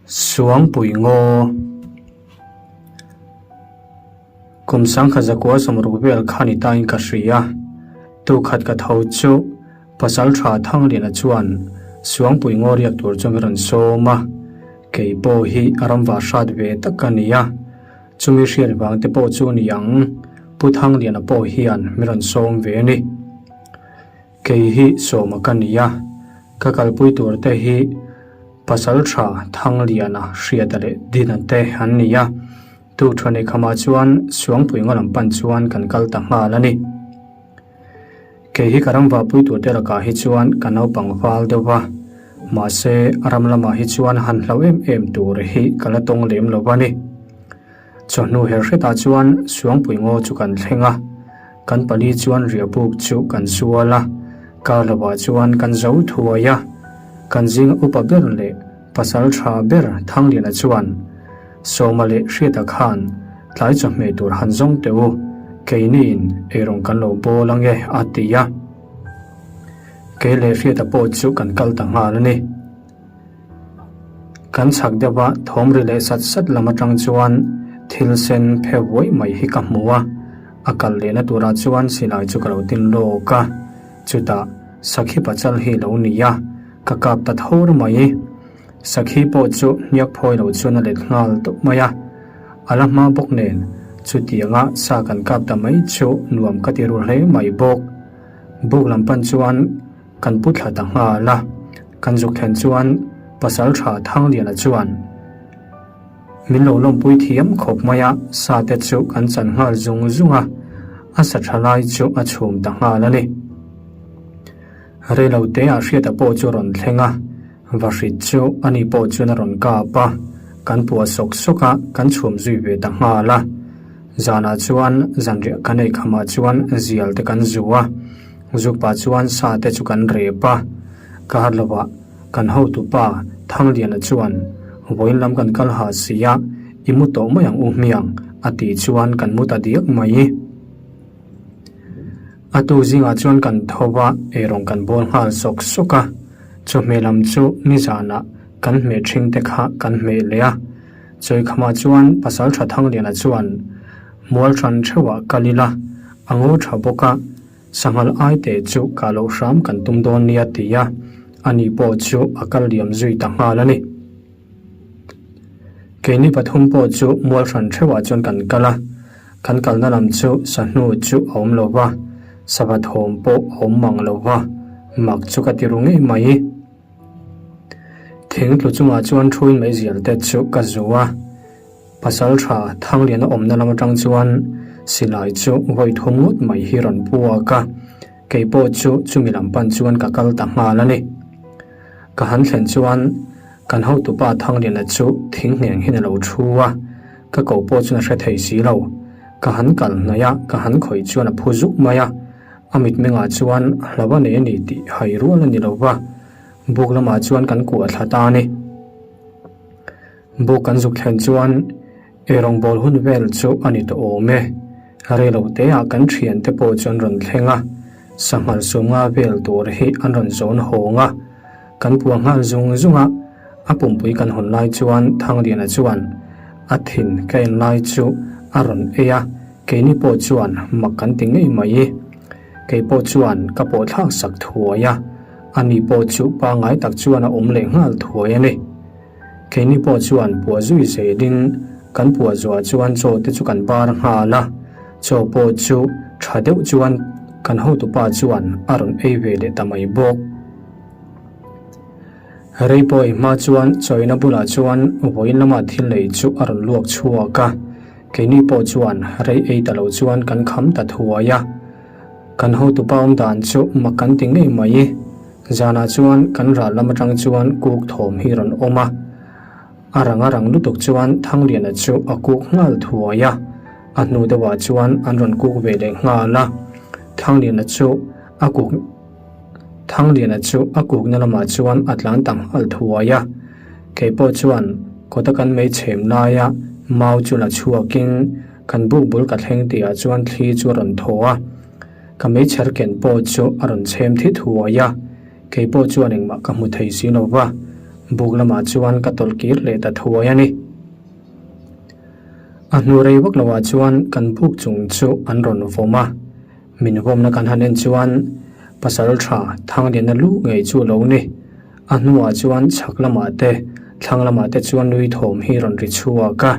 Suangpui ngaw Kum sangkhat zakua sawmruk vel kha ni tain ka hria. Tukhat ka tho chu Pasal tha Thangliana chuan Suangpui ngaw riak tur chu mi rawn sawm a, kei pawh hi a ram vah hrat ve tak a ni a. Chumi hriat vang te pawh chu ni ang, Pu Thangliana pawh hian mi rawn sawm ve a ni. Kei hi sawma ka ni a, ka kalpui tur te hi Pasal tha Thangliana hriata leh Dina te an ni a, Tukṭhuan eikhamah chuan Suangpui ngaw lam pan chuan kan kal ta nghal a ni. Kei hi ka ram vahpui tur te lakah hi chuan ka naupang val deuh va, mahse ram lamah hi chuan han hlau em em tur hi ka la tawng lem lo va ni. Chawhnu her hretah chuan Suangpui ngaw chu kan thleng a, kan pali chuan riahbuk chu kan sual a, kar lovah chuan kan zo thuai a, kan zinga upa ber leh pasal tha ber Thangliana chuan Sawma leh Hriata khan tlai chawhmeh tur han zawng teh u, keiniin eirawng kan lo bawl ange a ti a. Kei leh Hriata pawh chu kan kal ta nghal a ni. Kan chhak deuh a thawm ri leh sat sat lam atang chuan thil sen phe vuai mai hi ka hmu a, a kal lehna turah chuan silai chu ka lo tin lawk a, chutah sakhi pachal hi lo ni a, ka kap ta thawr mai. Sakhi pawh chu hniak phawi lo chuan a let nghal tawp mai a, a la hma bawk nen chutianga sa kan kap ta mai chu nuam ka ti ru hle mai bawk. Buk lam pan chuan kan pu thla ta nghal a, kan zuk thlen chuan pasal tha Thangliana chuan min lo lawmpui thiam khawp mai a, sa te chu kan chan nghal zung zung a, a sa tha lai chu a chhum ta nghal a ni. Reilo te ah Hriata pawh chu a rawn thleng a, Vahrit chu ani pawh chuan a rawn kap a, kan puah sawk sawk a, kan chhum zui ve ta nghal a. Zanah chuan zanriah kan ei khamah chuan zial te kan zu a, zukpa chuan sa te chu kan rep a. Ka har lovah kan hotupa Thangliana chuan vawiin lam kan kal ha si a, i mu tawh mai ang u hmiang a tih chuan kan mu ta diak mai. A tu zingah chuan kan tho va, eirawng kan bawl nghal sawk sawk a. Chawhmeh lam chu nizanah kan hmeh ṭhing te kha kan hmeh leh a. Chawikhamah chuan Pasal Tha Thangliana chuan mual hran theuhah kal ila, a ngaw tha bawk a, sanghal ai te chu kah loh hram kan tum dawn nia ti a, ani pawh chu a kal liam zui ta nghal a ni. Keini pathum pawh chu mual hran theuhah chuan kan kal a, kan kalna lam chu sahnu chu a awm lo va, sava thawm pawh a awm mang lo va, mak chu ka ti ru ngei mai. Thing tlu chungah chuan thuin meizial te chu ka zu a, pasal tha Thangliana awmna lam atang chuan silai chu vawi thum ngawt mai hi rawn puak a, kei pawh chu chumi lam pan chuan ka kal ta nghal a ni. Ka han thlen chuan kan hotupa Thangliana chu thing ngheng hian a lo thu a, ka ko pawh chuan a hre thei si lo. Ka han kal hnaih a, ka han khawih chuan a phu zuk mai a, a mitmengah chuan hlau a nei a ni tih hai rual a ni lo va, buk lamah chuan kan kuah thla ta a ni. Buk kan zuk thlen chuan eirawngbawl hun vel chu a ni tawh awm e. Reilo teah kan thiante pawh chu an rawn thleng a, sanghal sumnga vel tur hi an rawn zawn hawng a. Kan puah nghal zung zung a, a pumpui kan hawn lai chuan Thangliana chuan a thin ka en lai chu a rawn ei a, keini pawh chuan mak kan ti ngei mai. Kei pawh chuan ka pawh thlak sak thuai a, ani pawh chu pangngai tak chuan a awm leh nghal thuai a ni. Keini pawh chuan puah zui zelin kan puah zuah chuan chaw te chu kan bar nghal a, chaw pawh chu tha deuh chuan kan hotupa chuan a rawn ei ve leh ta mai bawk. Rei pawh ei hma chuan chawina bulah chuan vawiin lama thil lei chu a rawn luak chhuak a, keini pawh chuan rei ei ta lo chuan kan kham ta thuai a. Kan hotupa awm dan chu mak kan ti ngei mai. Zanah chuan kan ral lam atang chuan kuk thawm hi rawn awm a, a rang a rang lutuk chuan Thangliana chu a kuk nghal thuai a, a hnu deuhah chuan an rawn kuk ve leh nghal a, Thangliana chu a kuk Thangliana chu a kukna lamah chuan a tlan ta nghal thuai a, kei pawh chuan kawta kan mei chhem laia mau chu la chhuakin kan buk bul ka thleng tihah chuan thli chu a rawn thaw a. Ka meichher ken pawh chu a rawn chhem thi thuai a, kei pawh chuan engmah ka hmu thei si lo va. Buk lamah chuan ka tawlh kir leh ta thuai a ni. A hnu rei vak loah chuan kan buk chung chu an rawn vawm a, min vawmna kan han en chuan pasal tha Thangliana lu ngei chu lo ni. A hnuah chuan chhak lamah te thlang lamah te chuan nui thawm hi rawn ri chhuak a,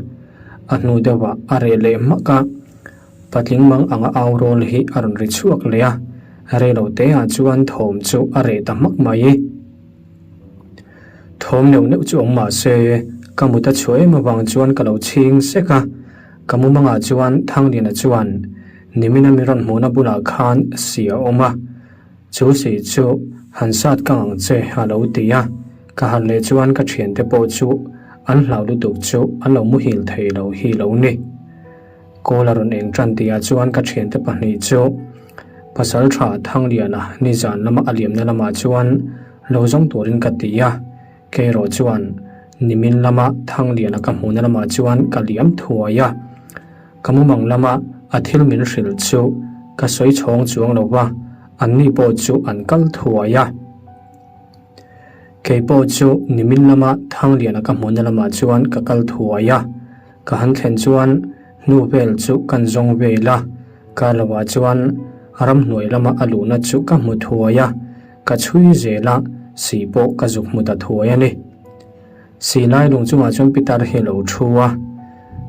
a hnu deuhah a reh leh hmak a. Patling mang anga au rawl hi a rawn ri chhuak leh a, rei lo teah chuan thawm chu a reh ta hmak mai. Thawm neuh neuh chu awm mah se, ka mut a chhuah em avang chuan ka lo chhing sek a, ka mumangah chuan Thangliana chuan nimina mi rawn hmuhna bulah khan si a awm a, chu si chu han sat kang ang che a lo ti a, ka harh leh chuan ka thiante pawh chu an hlau lutuk chu an lo muhil thei lo hi lo ni. Kawl a rawn eng tan tihah chuan ka thiante pahnih chu Pasal tha Thangliana nizan lama a liamna lamah chuan lo zawng turin ka ti a, kei erawh chuan nimin lama Thangliana ka hmuhna lamah chuan ka liam thuai a. Ka mumang lama a thil min hrilh chu ka sawi chhawng chuang lo va, anni pawh chu an kal thuai a. Kei pawh chu nimin lama Thangliana ka hmuhna lamah chuan ka kal thuai a. Ka han thlen chuan hnu vel chu kan zawng vel a, kar lovah chuan ramhnuai lama a luhna chu ka hmu thuai a, ka chhui zel a, si pawh ka zuk hmu ta thuai a ni. Si lai lung chungah chuan Pitar hi a lo thu a,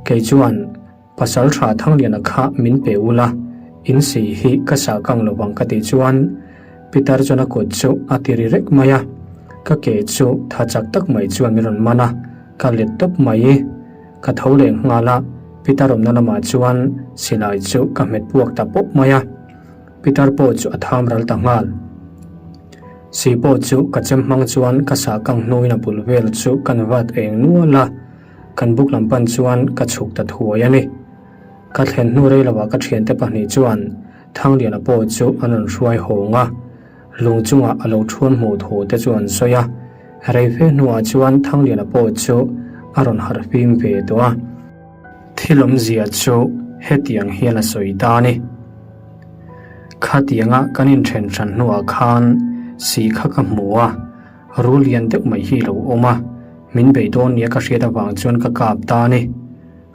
kei chuan Pasal tha Thangliana kha min pe ula, in si hi ka sah kang lo vang ka tih chuan Pitar chuan a kut chu a ti ri rek mai a, ka ke chu tha chak tak mai chuan min rawn man a, Ka let tawp mai. Ka tho leh nghal a, Pitar awmna lamah chuan silai chu ka hmet puak ta pawp mai a. Pitar pawh chu a tham ral ta nghal. Si pawh chu ka chem hmang chuan ka sah kang hnuin a bul vel chu kan vat eng nual a, kan buk lam pan chuan ka chhuk ta thuai a ni. Ka thlen hnu rei lovah ka thiante pahnih chuan Thangliana pawh chu an rawn hruai hawng a. Lung chungah a lo thuan hmuh thu te chu an sawi a, rei fe hnuah chuan Thangliana pawh chu a rawn harh fim ve tawh a. Thil awmzia chu hetiang hian a sawi ta a ni. Khatianga kan inthen hran hnuah khan si kha ka hmu a, rul lian deuh mai hi a lo awm a, min bei dawn nia ka hriat avang chuan ka kap ta a ni.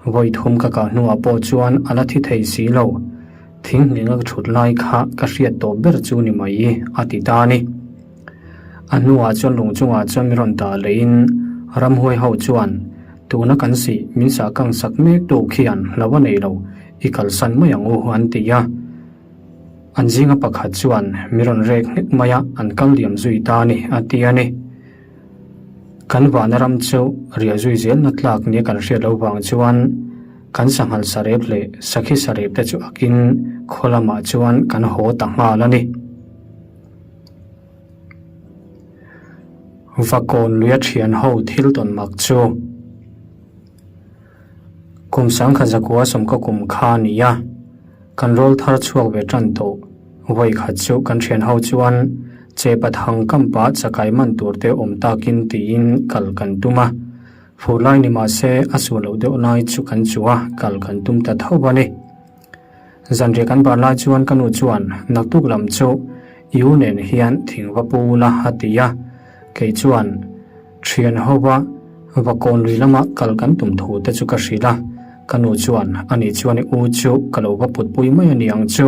Vawi thum ka kah hnuah pawh chuan a la thi thei si lo. Thing hninga ka thut lai kha ka hriat tawh ber chu ni mai a ti ta a ni. A hnuah chuan lung chungah chuan min rawn dah leiin ramhuai ho chuan tuna kan sih min sah kang sak mek tu khian hlo a nei lo i kalsan mai ang u an ti a. An zinga pakhat chuan min rawn rek nghek mai a an kal liam zui ta a ni a ti a ni. Kan vahna ram chu riah zui zelna tlak nia kan hriat loh vang chuan Kan sanghal sarep leh sakhi sarep te chu akin khaw lamah chuan kan haw ta nghal a ni. Vakawn luia thian ho thil tawn mak chu kum sangkhat zakua sawmka kum kha a ni a, kan rawl thar chhuak ve tan tawh. Vawi khat chu kan thian ho chuan chepa thang kampa chakai man tur te awm takin tiin kal kan tum a. Fur lai ni mah se a sual loh deuh lai chu kan chu a, kal kan tum ta tho a ni. Zanriah kan bar lai chuan ka nu chuan naktuk lam chu i u nen hian thing va pu ula a ti a, kei chuan thian ho va va kawn lui lama kal kan tum thu te chu ka hrilh a, ka nu chuan ani chuan i u chu ka lo va putpui mai a ni ang chu,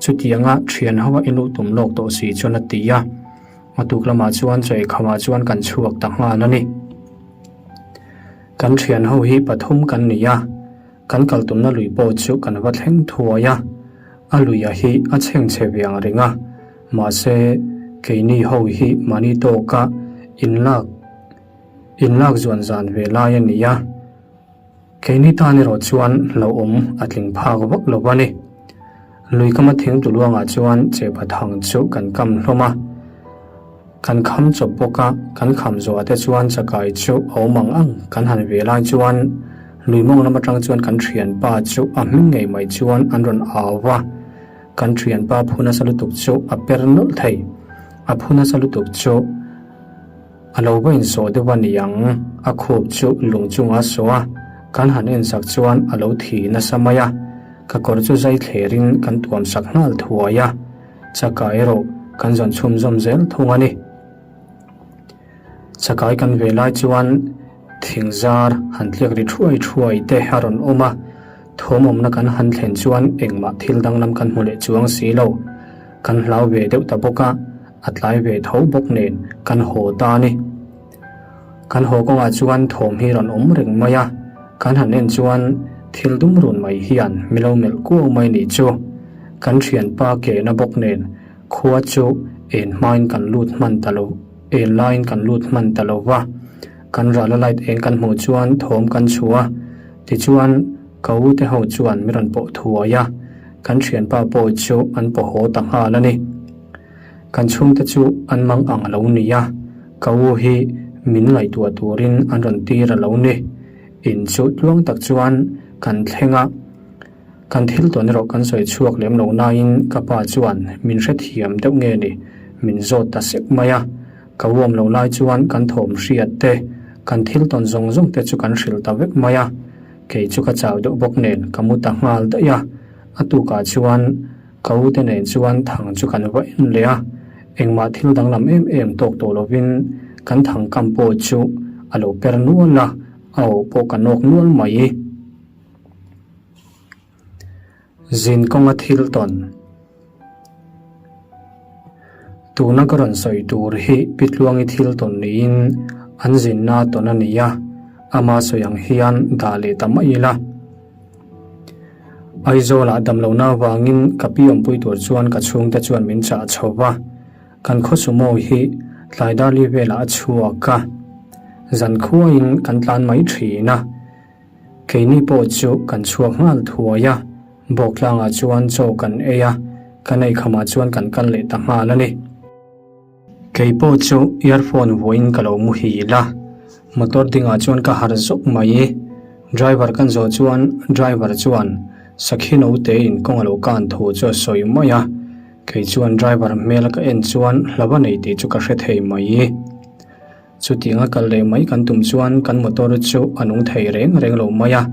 chutianga thian ho a i luh tum lawk tawh si chuan a ti a. A tuk lamah chuan chaw eikhawmah chuan kan chhuak ta nghal a ni. Kan thian ho hi pathum kan ni a, kan kal tumna lui pawh chu kan va thleng thuai a. A luia hi a chhengchhe ve ang reng a, mahse keini ho hi mahni tawka inlak inlak zuan zan ve lai a ni a. Keini tan erawh chuan hlauhawm a tling phak vak lo a ni. Lui kama thing tuluangah chuan chepa thang chu kan kam hlawm a. Kan kham chawp bawk a, kan kham zawhah te chuan chakai chu a awm ang ang kan han ve lai chuan lui mawng lam atang chuan kan thianpa chu a hming ngei mai chuan an rawn au va. Kan thianpa phu nasa lutuk chu a per nawlh thei. A phu nasa lutuk chu. A lo va insawh deuh a ni ang, a khup chu lung chunga a sawh a, kan han ensak chuan a lo thi nasa mai a, ka kawr chu zai thlerin kan tuam sak nghal thuai a, chaka erawh kan zawn chhumzawm zel thung a ni. Chakai kan ve lai chuan thing zar han tliak ri thuai thuai te a rawn awm a, thawm awmna kan han thlen chuan engmah thil danglam kan hmu leh chuang si lo. Kan hlau ve deuh ta bawk a, a tlai ve tho bawk nen kan haw ta a ni. Kan haw kawngah chuan thawm hi rawn awm reng mai a, kan han en chuan thil dum run mai hian mi lo melh kuau mai nih chu. Kan thianpa kehna bawk nen khua chu en hmain kan lut hman ta lo, en laiin kan lut hman ta lo va. Kan rala light eng kan hmuh chuan thawm kan chhuah a, tichuan ka u te ho chuan mi rawn pawh thuai a, kan thianpa pawh chu an pawh haw ta nghal a ni. Kan chhungte chu an mang ang a lo ni a, ka u hi min ngaihtuah turin an rawn tir a lo ni. In chu tluang tak chuan kan thleng a, kan thil tawn erawh kan sawi chhuak lem lo nain ka pa chuan min hrethiam deuh nge ni min zawt ta sek mai a. Ka uam lo lai chuan kan thawm hriat te, kan thil tawn zawng zawng te chu kan hrilh ta vek mai a. Kei chu ka chau deuh bawk nen ka mu ta nghal daih a, a tukah chuan Ka u te nen chuan thang chu kan va en leh a, engmah thil danglam em em tawk tawh lovin kan thang kam pawh chu a lo per nual a, a awh pawh ka nawk nual mai. Zin kawnga thil tawn. Tuna ka rawn sawi tur hi Pitluangi thil tawn niin an zinna tawn a ni a, ama sawi ang hian dah leh ta mai ila. Aizawlah damlohna avangin ka pi awmpui tur chuan ka chhungte chuan min chah chho va, kan khaw sumo hi tlai darli velah a chhuak a, zan khuaiin kan tlan mai thin a. Keini pawh chu kan chhuak nghal thuai a, Bawktlangah chuan chaw kan ei a, kan eikhamah chuan kan kal leh ta nghal a ni. Kei pawh chu earphone vuahin ka lo muhil a, motor dingah chuan ka harh zawk mai. Driver kan zawh chuan driver chuan sakhi note in kawng a lo kan thu chu a sawi mai a, kei chuan driver hmel ka en chuan hlava nei tih chu ka hre thei mai. Chutianga kal leh mai kan tum chuan kan motor chu a nung thei reng reng lo mai a,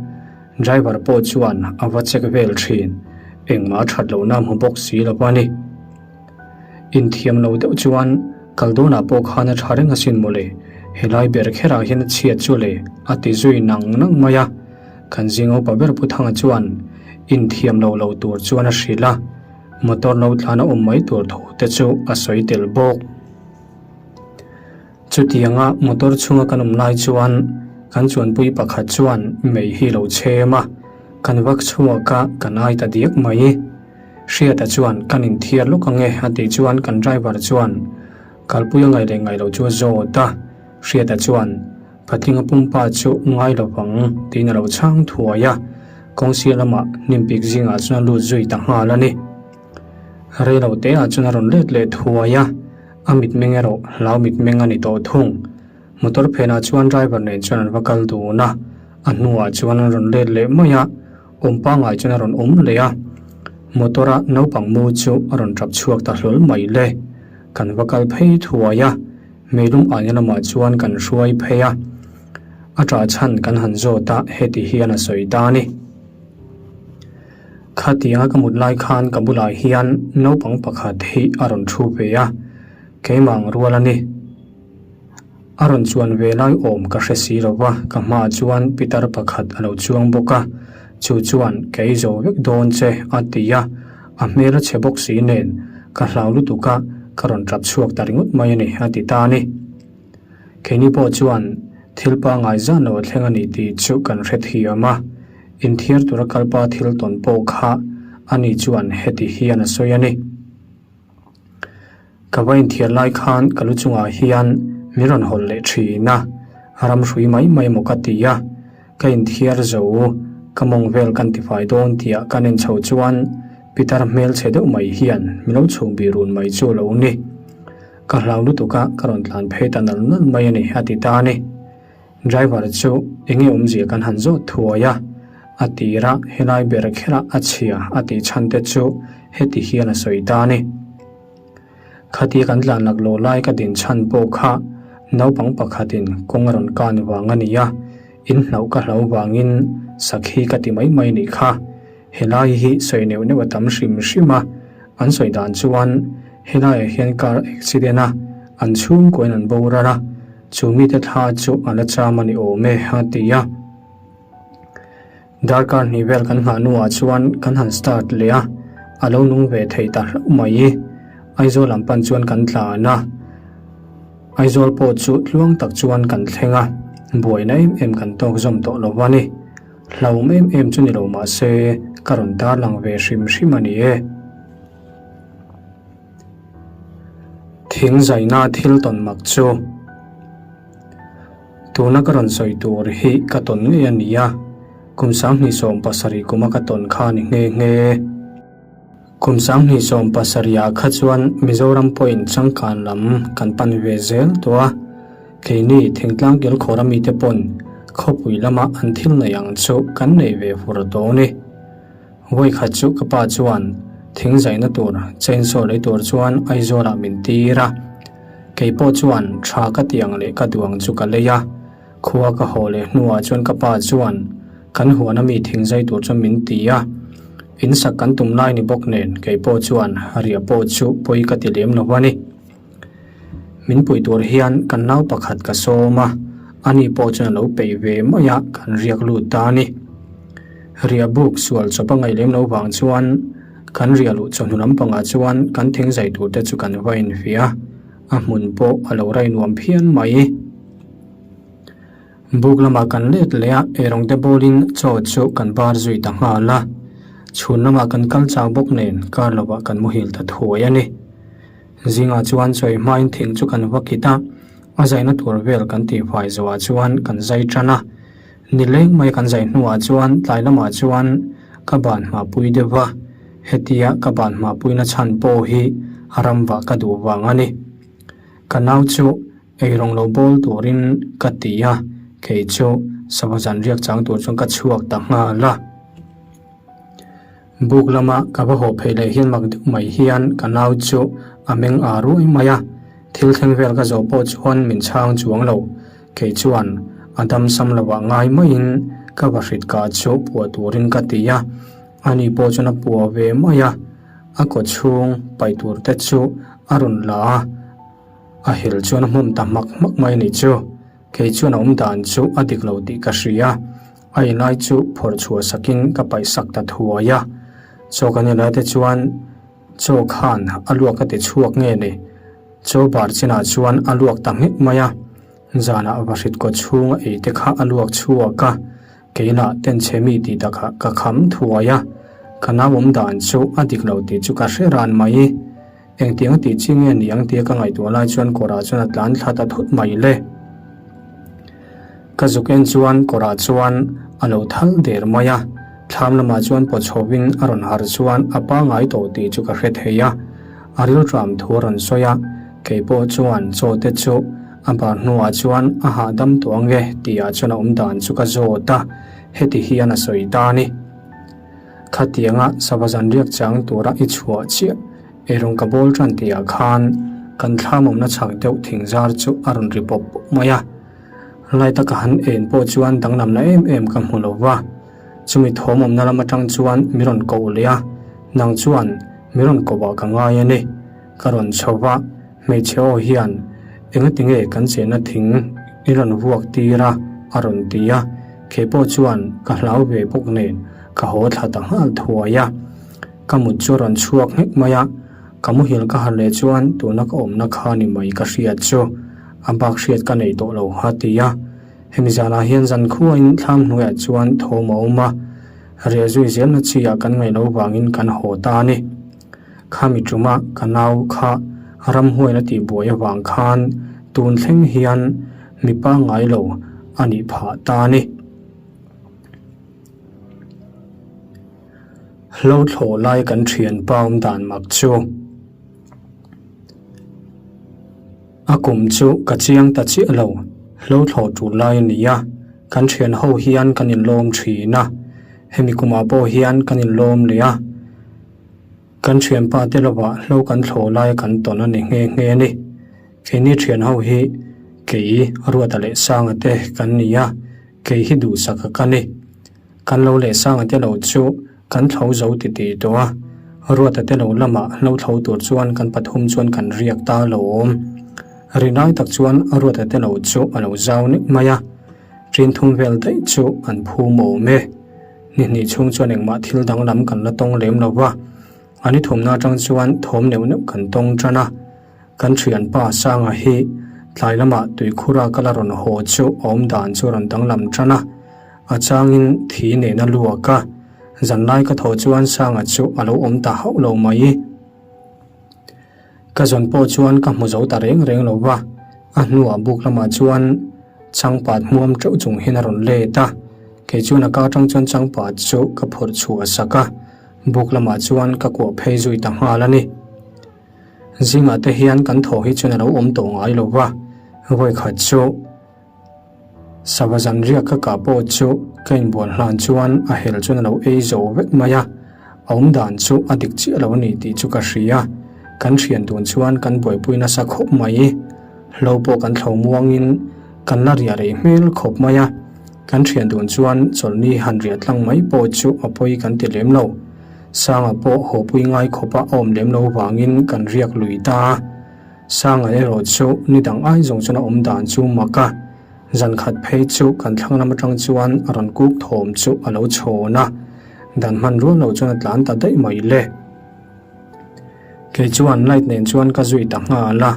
driver pawh chuan a va check vel thin, engmah a that lohna hmu bawk si lo a ni. Inthiam lo deuh chuan kal dawnah pawh khan a tha reng asin mawle, helai ber kherah hian a chhiat chu le a ti zui nang nang mai a. Kan zing upa ber Pu Thanga chuan inthiam lo lo tur chuan a hrilh a, motor lo tlan a awm mai tur thu te chu a sawi tel bawk. Chutianga motor chhunga kan awm lai chuan kan chuanpui pakhat chuan mei hi lo chhem a, kan vak chhuak a kan ai ta diak mai. Hriata chuan kan inthiar lawk ange a tih chuan kan driver chuan kalpui a ngaih leh ngaih loh chu a zawt a, Hriata chuan Patlinga pumpa chu ngai lo vang tiin a lo chhang thuai a, kawngsia lamah hnimpik zingah chuan a lut zui ta nghal a ni. Rei lo teah chuan a rawn let leh thuai a, a mitmeng erawh hlau mitmeng a ni tawh thung. Motor phenah chuan driver nen chuan an va kal dun a, a hnuah chuan an rawn let leh mai a, awm pangngai chuan a rawn awm leh a, motor a naupang mu chu a rawn tap chhuak ta hlawl mai le. Kan va kal phei thuai a, meilum aina lamah chuan kan hruai phei a, a tah chhan kan han zawt a, heti hian a sawi ta a ni. Khatianga ka mut lai khan ka bulah hian naupang pakhat hi a rawn thu ve a, keimah ang rual a ni. A rawn chuan ve lai awm ka hre si lo va, ka hmaah chuan pitar pakhat a lo chuang bawk a, chu chuan ka ei zo vek dawn che a ti a, a hmel a chhe bawk si nen ka hlau lutuk a, ka rawn tap chhuak ta ringawt mai a ni a ti ta a ni. Keini pawh chuan thil pangngai zan lo a thleng a ni tih chu kan hre thiam a, inthiar tura kalpa thil tawn pawh kha ani chuan heti hian a sawi a ni. Ka va inthiar lai khan ka lu chungah hian min rawn hawlh leh thin a, ram hrui mai mai maw ka ti a, ka inthiar zo ka mawng vel kan tifai dawn tih kan en chho chuan pitar hmelchhe deuh mai hian min lo chhung bih run mai chu a lo ni. Ka hlau lutuk a, ka rawn tlan phei ta nal nal mai a ni a ti ta a ni. Driver chu enge awmzia kan han zawt thuai a, a tir a helai ber kherah a chhia a tih chhan te chu heti hian a sawi ta a ni. Khatia kan tlan laklawh lai ka din chhan pawh kha naupang pakhatin kawng a rawn kan vang a ni a, in hlauh ka hlau vangin sakhi ka ti mai mai nih kha. Helai hi sawi neuh neuh a tam hrim hrim a, an sawi dan chuan helaiah hian car accident a, an chhungkuain an boral a. Chu mite thla chu a la cham a ni awm e, a ti a. Darkar hnih vel kan nghah hnuah chuan kan han start leh a, a lo nung ve thei ta hlauh mai. Aizawl lam pan chuan kan tlan a, Aizawl pawh chu tluang tak chuan kan thleng a, buaina em em kan tawk zawm tawh lo a ni. Hlauhawm em em chu ni lo mah se ka rawn tarlang ve hrim hrim a ni e. Thing zaina thil tawn mak chu tuna ka rawn sawi tur hi ka tawn ngei a ni a, kum 2017 kuma ka tawn kha a ni nghe nghe. Kum 2017 ah kha chuan Mizoram pawhin changkan lam kan pan ve zel tawh a, keini thingtlang kilkhawr a mite pawn khawpui lama an thil neih ang chu kan nei ve fur tawh a ni. Vawikhat chu ka pa chuan thing zaina tur chainsaw lei tur chuan Aizawlah min tir a. Kei pawh chuan tha ka ti ang leh ka duh ang chu ka lei a. Khua ka haw leh hnuah chuan ka pa chuan kan huan ami thing zai tur chuan min ti a. In sak kan tum lai ni bawk nen kei pawh chuan riah pawh chu pawi ka ti lem lo a ni. Min pui tur hian kan nau pakhat ka sawm a, ani pawh chuan a lo peih ve mai a, kan riak lut ta a ni. Riah buk sual chawp a ngaih lem lo vang chuan kan riah luh chawhnu lampangah chuan kan thing zai tur te chu kan va infiah a, a hmun pawh a lo rai nuam phian mai. Buk lamah kan let leh a, eirawng te bawlin chaw chu kan bar zui ta nghal a. Chhun lamah kan kal chau bawk nen kar lovah kan muhil ta thuai a ni. Zingah chuan chawi hmain thing chu kan va kit a, a zaina tur vel kan tihfai zawhah chuan kan zai tan a. Nileng mai kan zai hnuah chuan tlai lamah chuan ka ban hmahpui deuh va, hetia ka ban hmahpuina chhan pawh hi a ram vah ka duh vang a ni. Ka nau chu eirawng lo bawl turin ka ti a, kei chu sava zan riak chang tur chuan ka chhuak ta nghal a. Buk lama ka va haw phei leh hian mak deuh mai hian ka nau chu a meng â ruai mai a, thil thleng vel ka zawh pawh chuan min chhang chuang lo. Kei chuan a dam sam lovah ngai maiin ka va hrit kah chu puah turin ka ti a, ani pawh chuan a puah ve mai a, a kaw chhung paih tur te chu a rawn la a, a hel chuan a hmawm ta hmak hmak mai a nih chu. Kei chuan a awm dan chu a dik lo tih ka hria. A inlai chu phawrh chhuah sakin ka paih sak ta thuai a. Chaw kan inlai te chuan chaw khan a luak a ti chhuak nge ni? Chaw bar chinah chuan a luak ta nghek mai a. Zanah vahrit kaw chhunga ei te kha a luak chhuak a. Keinah tenchhe mi tih takah ka kham thuai a. Ka nau awm dan chu a dik lo tih chu ka hre ran mai. Engtiang tih chi nge ni ang tia ka ngaihtuah lai chuan kawrah chuan a tlan thla ta thut mai le. Ka zuk en chuan kawrah chuan a lo thal der mai a, thlam lamah chuan paw chhovin a rawn harh chuan a pangai tawh tih chu ka hre thei a. A rilṭam thu a rawn sawi a, kei pawh chuan chaw te chu a bar hnuah chuan a hahdam tawh ang e tihah chuan a awm dan chu ka zawt a, heti hian a sawi ta a ni. Khatianga sava zan riak chang tura i chhuah chiah eirawng ka bawl tan tihah khan kan thlam awmna chhak deuh thing zar chu a rawn ri pawp pawp mai a. Lai taka han en pawh chuan danglamna em em ka hmu lo va. Chumi thawm awmna lam atang chuan mi rawn koh leh a, nang chuan mi rawn koh ah ka ngai a ni. Ka rawn chho va, hmeichhe aw hian engatinge kan chenna thing i rawn vuak tir a? a rawn ti a. Kei pawh chuan ka hlau ve bawk nen ka haw thla ta nghal thuai a. Ka mut chu a rawn chhuak nghek mai a, ka muhil ka harh leh chuan tuna ka awmna kha ni mai ka hriat chu a bak hriat ka nei tawh lo a ti a. Hemi zanah hian zankhuain thlam hnuaiah chuan thawm a awm a, riah zui zelna chi ah kan ngaih loh vangin kan haw ta a ni. Khami ṭuma ka nau kha ramhuain a tihbuai avang khan tun thleng hian mi pangngai lo a nih phah ta a ni. Hlo thlawh lai kan thianpa awm dan mak chu. A kum chu ka chiang ta chiah lo, hlo thlawh tul lai a ni a, kan thian ho hian kan inlawm thin a, hemi kumah pawh hian kan inlawm leh a, kan thianpa te lovah hlo kan thlawh lai kan tawn a ni nghe nghe a ni. Keini thian ho hi kei Ruata leh Sanga te kan ni a, kei hi duhsaka ka ni. Kan lo leh Sanga te lo chu kan thlo zo ti ti tawh a, Ruata te lo lamah hlo thlo tur chuan kan pathum chuan kan riak ta lo awm. Rinai tak chuan Ruata te lo chu a lo zau nek mai a, ṭin thum vel daih chu an phum awm e. Ni hnih chhung chuan engmah thil danglam kan la tawng lem lo va, a ni thumna atang chuan thawm neuh neuh kan tawng ṭan a. Kan ṭhianpa Sanga hi tlai lamah tuikhura kal a rawn haw chu a awm dan chu a rawn danglam ṭan a, a changin thi nen a luak a, zanlai ka thawh chuan Sanga chu a lo awm ta hauh lo mai. Ka zawn pawh chuan ka hmu zo ta reng reng lo va, a hnuah buk lamah chuan changpat hmuam teuh chung hian a rawn let a, kei chuan a ka atang chuan changpat chu ka phawrh chhuah a sak a, buk lamah chuan ka kuah phei zui ta nghal a ni. Zingah te hian kan thaw hi chuan a lo awm tawh ngai lo va, vawikhat chu. Sava zanriak ka kah pawh chu ka inbual hlan chuan a hel chuan a lo ei zo vek mai a, a awm dan chu a dik chiah lo a ni tih chu ka hria. Kan thian dun chuan kan buaipui nasa khawp mai. Hlo pawh kan thlo muangin kan la riah rei hmel khawp mai a, kan thian dun chuan chawlhni han riah tlang mai pawh chu a pawi kan ti lem lo. Sanga pawh hawpui ngai khawpa a awm lem lo vangin kan riak lui ta a. Sanga erawh chu ni dang ai zawng chuan a awm dan chu mak a, zan khat phei chu kan thlang lam atang chuan a rawn kuk thawm chu a lo chhawn a, dan hman rual lo chuan a tlan ta daih mai le. Kei chuan light nen chuan ka zui ta nghal a,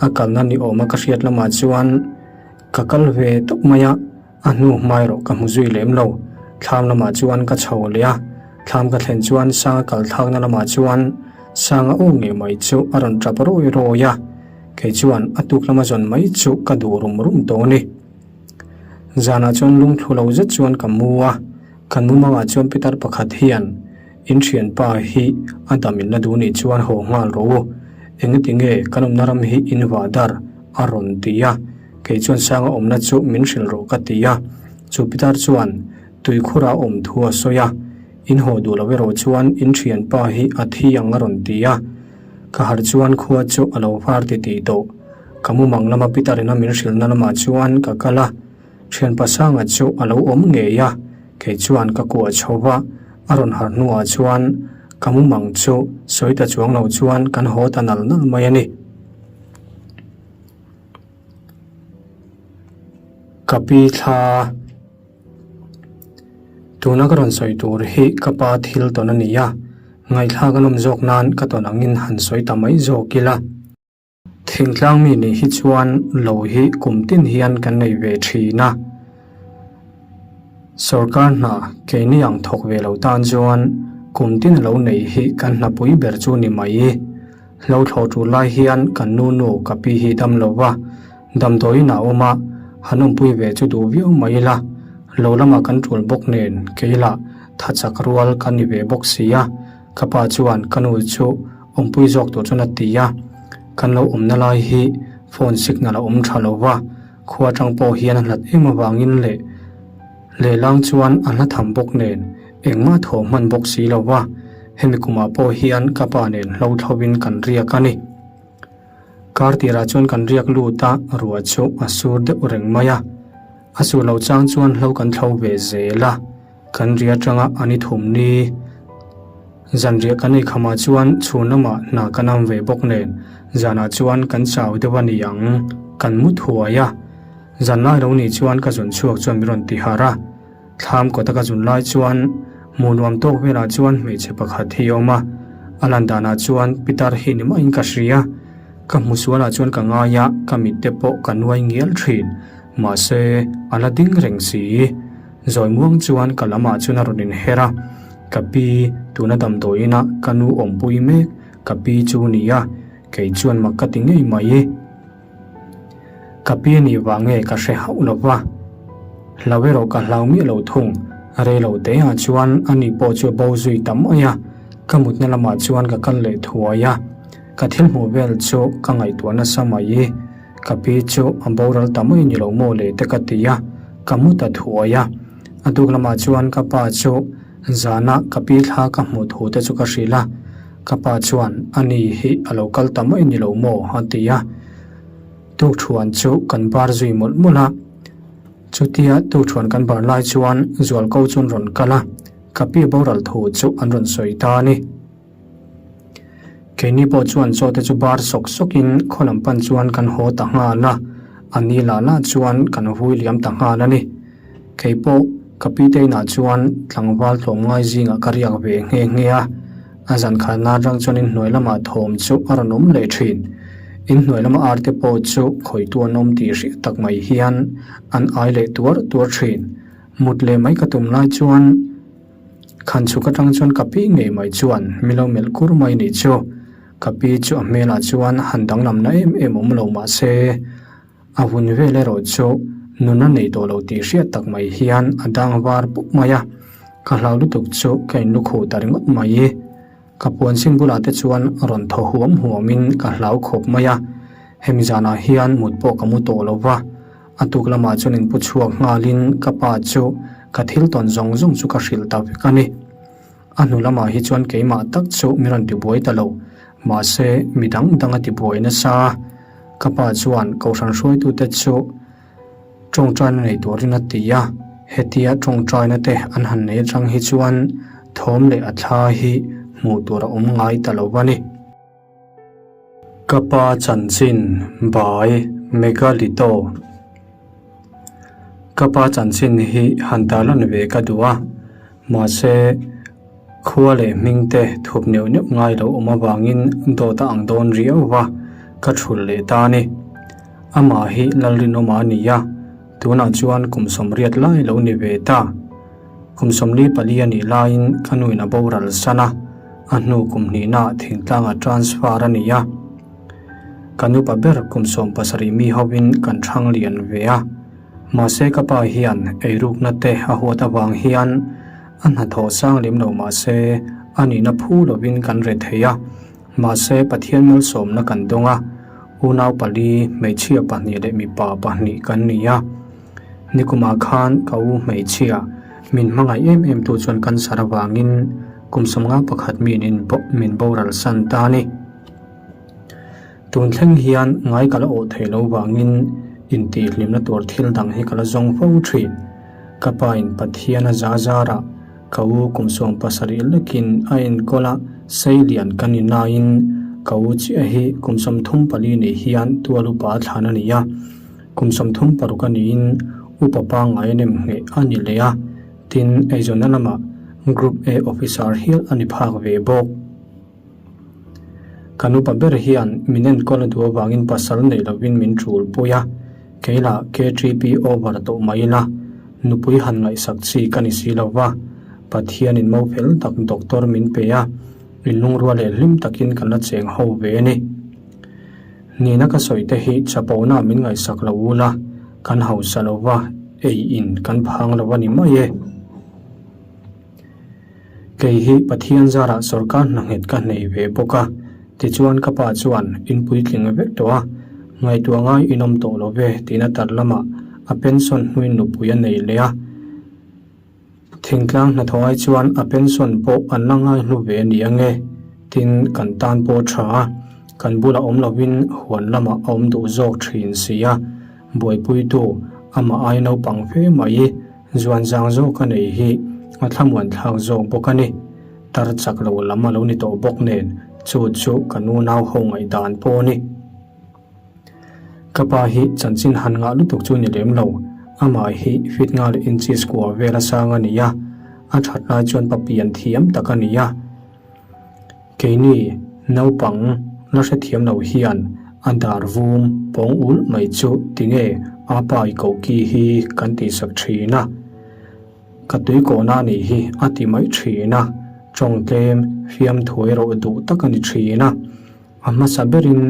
a kalna ni awma ka hriat lamah chuan ka kal ve tawp mai a, A hnu hma erawh ka hmu zui lem lo. Thlam lamah chuan ka chho leh a, thlam ka thlen chuan Sanga kal thlakna lamah chuan Sanga aw ngei mai chu a rawn tap rawi rawi a, kei chuan a tuk lama zawn mai chu ka duh rum rum tawh a ni. Zanah chuan lungthlu lo zet chuan ka mu a, kan mumangah chuan pitar pakhat hian in thianpa hi a dam in la duh nih chuan haw nghal rawh u, engati nge kan awmna ram hi in vah dar a rawn ti a. Kei chuan Sanga awmna chu min hrilh rawh ka ti a, chu pitar chuan tuikhura awm thu a sawi a, in haw duh lo erawh chuan in thianpa hi a thi ang a rawn ti a. Ka harh chuan khua chu a lo var ti tih tawh. Ka mumang lama pitar ina min hrilhna lamah chuan ka kal a, thianpa Sanga chu a lo awm ngei a, kei chuan ka kuah chho va, a rawn harh hnuah chuan ka mumang chu sawi ta chuang lo chuan kan haw ta nal nal mai a ni. Ka pi thla tuna ka rawn sawi tur hi ka pa thil tawn a ni a, ngaihthlak a nawm zawk nan ka tawn angin han sawi ta mai zawk ila. Thingtlang mi nih hi chuan lo hi kum tin hian kan nei ve thin a, sawrkar hna keini ang thawk ve lo tan chuan kum tin a lo nei hi kan hnapui ber chu ni mai. Hlo thlawh tul lai hian kan nu nu ka pi hi dam lo va, damdawiin a awm a, han awmpui ve chu duh viau mai ila, lo lamah kan tul bawk nen kei lah tha chak rual ka ni ve bawk si a, ka pa chuan ka nu chu awmpui zawk tur chuan a ti a, kan lo awmna lai hi phone signal a awm tha lo va, khua atang pawh hian a hlat em avangin leh lehlang chuan a hla tham bawk nen engmah thawh hman bawk si lo va. Hemi kumah pawh hian ka pa nen hlo thlovin kan riak a ni. Kar tirah chuan kan riak lut a, ruah chu a sur deuh reng mai a. A sur lo chang chuan hlo kan thlo ve zel a, kan ri atanga a ni thum ni. Zanriah kan ei khamah chuan chhun lamah hna kan am ve bawk nen zanah chuan kan chau deuh a ni ang, kan mu thuai a. Zanlai lo nih chuan ka zun chhuak chuan min rawn ti harh a. Thlam kawta ka zun lai chuan hmuh nuam tawk velah chuan hmeichhe pakhat hi a awm a, a lan danah chuan pitar hi ni maiin ka hria. Ka hmu sualah chuan ka ngai a, ka mit te pawh ka nuai ngial thin. Mahse, a la ding reng si. Zawi muang chuan ka lamah chuan a rawn inher a, Ka pi, tuna damdawiin a ka nu awmpui mek, ka pi chu ni a, kei chuan mak ka ti ngei mai. Ka pi nih vang nge ka hre hauh lo va, hlau erawh ka hlau miah lo thung. Rei lo te ah chuan ani pawh chu a bo zui ta mai a, ka mutna lamah chuan ka kal leh thuai a, ka thil hmuh vel chu ka ngaihtuah nasa mai. Ka pi chu a boral ta mai ni lo maw le te ka ti a, ka mu ta thuai a. A duk lamah chuan ka pa chu zana ka pi thla ka hmuh thu te chu ka hrilh a. Ka pa chuan, Ani hi a lo kal ta mai ni lo maw? a ti a. Tukṭhuan chu kan bar zui mawlh mawlh a. Chutia tukṭhuan kan bar lai chuan Zualko chu an rawn kal a, ka pi boral thu chu an rawn sawi ta a ni. Keini pawh chuan chaw te chu bar sawk sawkin khaw lam pan chuan kan haw ta nghal a, a ni lah lah chuan kan vui liam ta nghal a ni. Kei pawh ka pi te inah chuan tlangval tlawmngai zingah ka riak ve nghe nghe a, a zan khatna atang chuan inhnuai lamah thawm chu a rawn awm leh thin. Inhnuai lama ar te pawh chu khawitu an awm tih hriat tak mai hian an ai leh tuar tuar thin. Mut leh mai ka tum lai chuan khan chhuk atang chuan ka pi ngei mai chuan mi lo melh kur mai nih chu. Ka pi chu a hmelah chuan han danglamna em em awm lo mah se, A hun vel erawh chu nun a nei tawh lo tih hriat tak mai hian a dang var pup mai a, ka hlau lutuk chu ka inlukhuh ta ringawt mai. Ka puan sin bulah te chuan rawn thaw huam huamin ka hlau khawp mai a, hemi zanah hian mut pawh ka mu tawh lo va, a tuk lamah chuan inpu chhuak nghalin ka pa chu ka thil tawn zawng zawng chu ka hrilh ta vek a ni. A hnu lamah hi chuan keimah tak chu min rawn tibuai ta lo, mahse mi dang dang a tibuai nasa. Ka pa chuan kohhran hruaitute chu tawngtaina nei turin a ti a, hetia tawngtaina te an han nei atang hi chuan thawm leh a thla hi hmuh tur a awm ngai ta lo a ni. Ka pa chanchin by Megalito Ka pa chanchin hi han tarlan ve ka duh a, mahse khua leh hming te thup neuh neuh ngai lo awm avangin dawt a ang dawn riau va, ka thulh leh ta a ni. Amah hi Lalrinawma a ni a, tunah chuan kum sawmriat lai lo ni ve ta. Kum 44 a nih laiin ka nuin a boral san a, a hnu kum hnihnaah thingtlangah transfer a ni a. Ka nupa ber kum 17 mi hovin kan thang lian ve a. Mahse ka pa hian eirukna te a huat avang hian a hnathawh sang lem lo mahse a nihna phu lovin kan re thei a. Mahse Pathian malsawmna kan dawng a, unau pali, hmeichhia pahnih leh mipa pahnih kan ni a. Nikumah khan ka u hmeichhia min hmangaih em em tu chuan cancer avangin kum 51 mi min boral san ta a ni. Tun thleng hian ngai ka la awh thei lo vangin intihhlimna tur thil dang hi ka la zawng fo thin. Ka pa in Pathian a za zarah ka u kum 17 lekin a enkawl a, seilian ka ni nain ka u chiah hi kum 34 nih hian tual upa a thlan a ni a. Kum 36 a niin upa pangngai a nem ngheh a ni leh a, tin eizawnna lamah Group A Officer hial a ni phak ve bawk. Kan upa ber hian min enkawl a duh avangin pasal nei lovin min tul pui a, kei lah KTP over tawh mai ila, nupui han ngaihsak chi ka ni si lo va, Pathianin mo fel tak doctor min pe a, inlungrua leh hlim takin kan la cheng ho ve a ni. Nina ka sawi te hi chapona min ngaihsak lo ula, kan hausa lo va, ei in kan phang lo a ni mai e. Kei hi Pathian zarah sorkar hna nghet ka hnei ve bawk a, tichuan ka pa chuan in puitling vek tawh a, ngaihtuah ngai in awm tawh lo ve tiin a tar lamah a pension hnuin nupui a nei leh a. Thingtlang hnathawh ai chuan a pension pawh an la ngai hnu ve a ni ange, tin kan tan pawh a tha a, kan bulah awm lovin huan lamah a awm duh zawk thin si a, buaipuitu amah ai naupang fe mai. Zuan zang zawk a nei hi a thlamuan thlak zawk bawk a ni. Tar chak lo lam a lo ni tawh bawk nen chu chu ka nunau ho ngaihdan pawh a ni. Ka pa hi chanchin han ngah lutuk chu ni lem lo, amah hi feet nga leh inches kua vel a sang a ni a, a that lai chuan pa pian thiam tak a ni a. Keini naupang la hrethiam lo hian a dar vum pawng ulh mai chu tinge a pa i koki hi kan tihsak thin a, ka tuikawhna a nih hi a ti mai thin a, tawng tlem fiam thuai erawh duh tak a ni thin a, a hmasa berin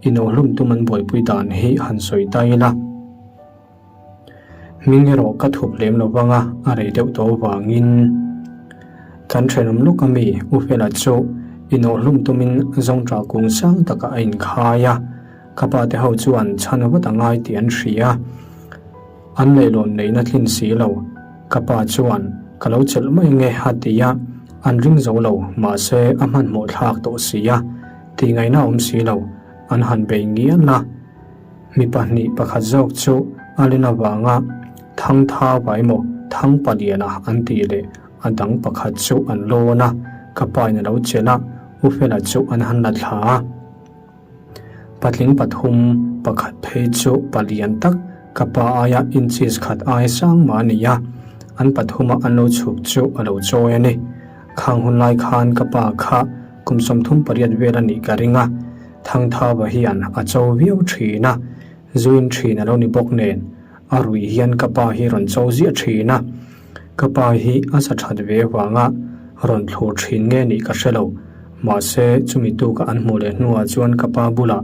inohlum tum an buaipui dan hi han sawi ta ila. Hming erawh ka thup lem lo vang a, a rei deuh tawh avangin kan thenawm lawk ami U Fela chu inawhhlum tumin zawngṭah kung sang takah a inkhai a, ka pa te ho chuan chhan vat a ngai tih an hria. An leihlawn neihna tlin si lo, ka pa chuan ka lo chelh mai nge a ti a, an ring zo lo, mahse a hmanhmawh thlak tawh si a, tihngaihna awm si lo, an han bei ngial a. Mi pahnih pakhat zawk chu a len avanga Thangthau emaw Thangpaliana an tih leh a dang pakhat chu an lawn a, ka pa in a lo chelh a. U Fela chu an han la thla a. Patling pathum pakhat phei chu palian tak ka pa aia inches khat ai sang mah a ni a, an pathuma an lo chhuk chu a lo chawi a ni. Khang hun lai khan ka pa kha kum 38 vel a nih ka ring a, Thangthava hian a cho viau thin a, zuin thin a lo ni bawk nen a ruih hian ka pa hi rawn cho ziah thin a. Ka pa hi a sa that ve avanga rawn thlur thin nge nih ka hre lo. Mahse, chumi tuka an hmuh leh hnuah chuan ka pa bulah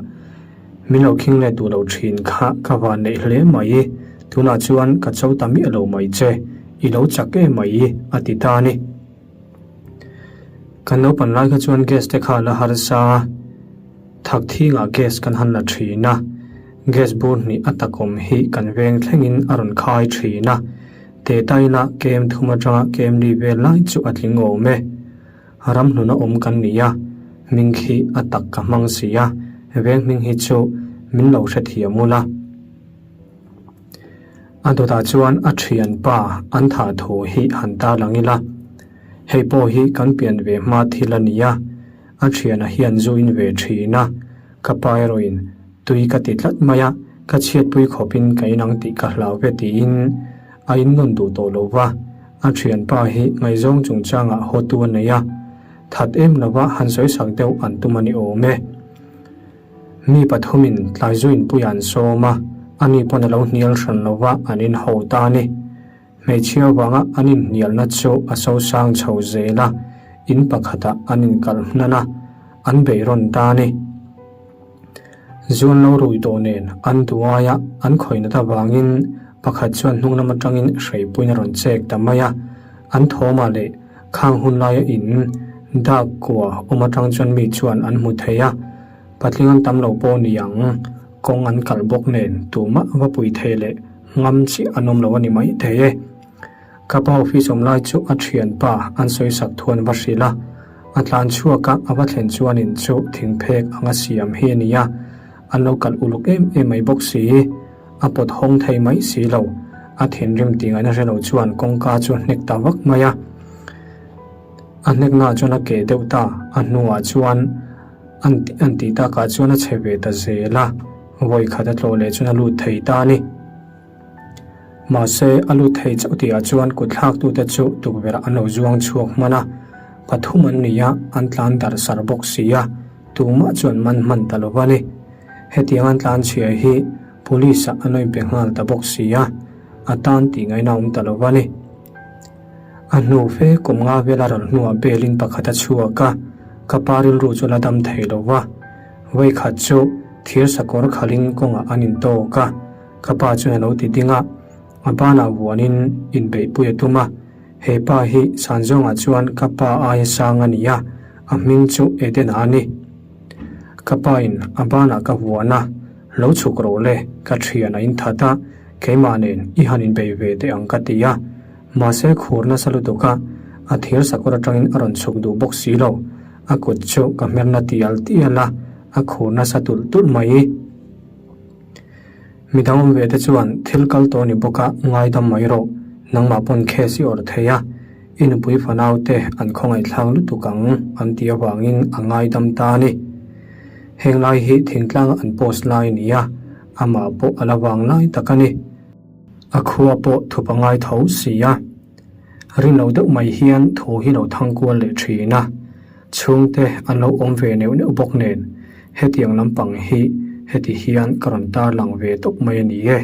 min lo khing let duh lo thin kha ka van neih hle mai. Tunah chuan ka cho ta miah lo mai che, i lo chak em mai a ti ta a ni. Kan naupan lai kha chuan gas te kha la harsa a, thak thingah gas kan han la thin a, gas bur hnih a takawm hi kan veng thlengin a rawn khai thin a, Tetaila kem thum atanga kem li vel lai chu a tling awm e. Ram hnuna awm kan ni a, hming khi a tak ka hmang si a, veng hming hi chu min lo hrethiam ula. A dawtah chuan a thianpa an thah thu hi han tarlang ila, hei pawh hi kan pian ve hma thil a ni a, a thiana hian zu in ve thin a, ka pa erawhin tui ka ti tlat mai a, ka chhiatpui khawpin ka inang tih ka hlau ve tiin a innawn duh tawh lo va, a thianpa hi ngaihzawng chungchangah hawtu a nei a, that em lova han sawisak deuh an tum a ni awm e. Mi pathumin tlaizuin puia an sawm a, ani pawn a lo hnial hran lo va, an inho ta a ni. Hmeichhia vanga an inhnialna chu a sosang chho zel a, in pakhatah an inkalh hnan a, an beihrawn ta a ni. Zuan lo rui tawh nen an duai a, an khawinat avangin pakhat chuan hnung lam atangin hreipuiin a rawn chek ta mai a, an thawmah leh Khang hun laia in dak kua awm atang chuan mi chuan an hmu thei a, patling an tam lo pawh ni ang, kawng an kalh bawk nen tumah va pui thei leh ngam chiah an awm lo a ni mai thei e. Ka pa office awm lai chu a thianpa an sawisak thu an va hrilh a, a tlan chhuak a, a va thlen chuan in chu thingphek anga siam hi a ni a, an lo kalh uluk em em mai bawk si. A pawt hawng thei mai si lo. A thinrim tih ngaihna hre lo chuan kawngka chu a hnek ta vak mai a. A hneknaah chuan a keh deuh ta, a hnuah chuan an an tih takah chuan a chhe ve ta zel a, vawi khat a tlawh leh chuan a lut thei ta a ni. Mahse, a lut thei chauh tihah chuan kut thlaktute chu tukverh an lo zuang chhuak hman a, pathum an ni a, an tlan darh sar bawk si a, tumah chuan man hman ta lo va ni. Hetiang an tlan chhia hi Police ah a nawih pe nghal ta bawk si a, a tan tih ngaihna awm ta lo va ni. A hnu fe kum nga vela ral hnuah bail in pakhat a chhuak a, ka pa rilru chu la dam thei lo va. Vawikhat chu thir sakawr khalhin kawngah an intawk a, ka pa chuan a lo ti ding a, a banah vuanin inbeihpui a tum a, he pa hi Sanzawngah chuan ka pa aia sang a ni a, a hming chu Edena a ni. Ka pa in a banah ka vuan a, lo chhuk rawh le, ka thian a inthat a, keimah nen i han inbei ve teh ang ka ti a. Mahse khur nasa lutuk a, a thir sakawr atangin a rawn chhuk duh bawk si lo. A kut chu ka hmerna tial tial a, a khur nasa tulh tulh mai. Midang awm ve te chuan thil kal tawh ni bawk a, ngaidam mai rawh, nangmah pawn case i awrh thei a, I nupui fanaute an khawngaihthlak lutuk ang an tih avangin a ngaidam ta a ni. Heng lai hi thingtlanga an post lai a ni a, amah pawh a la vang lai tak a ni. A khua pawh thup a ngai tho si a. Rin lo deuh mai hian thu hi lo thang kual leh thin a, chhungte an lo awm ve neuh neuh bawk nen hetiang lampang hi heti hian ka rawn tarlang ve tawp mai a ni e.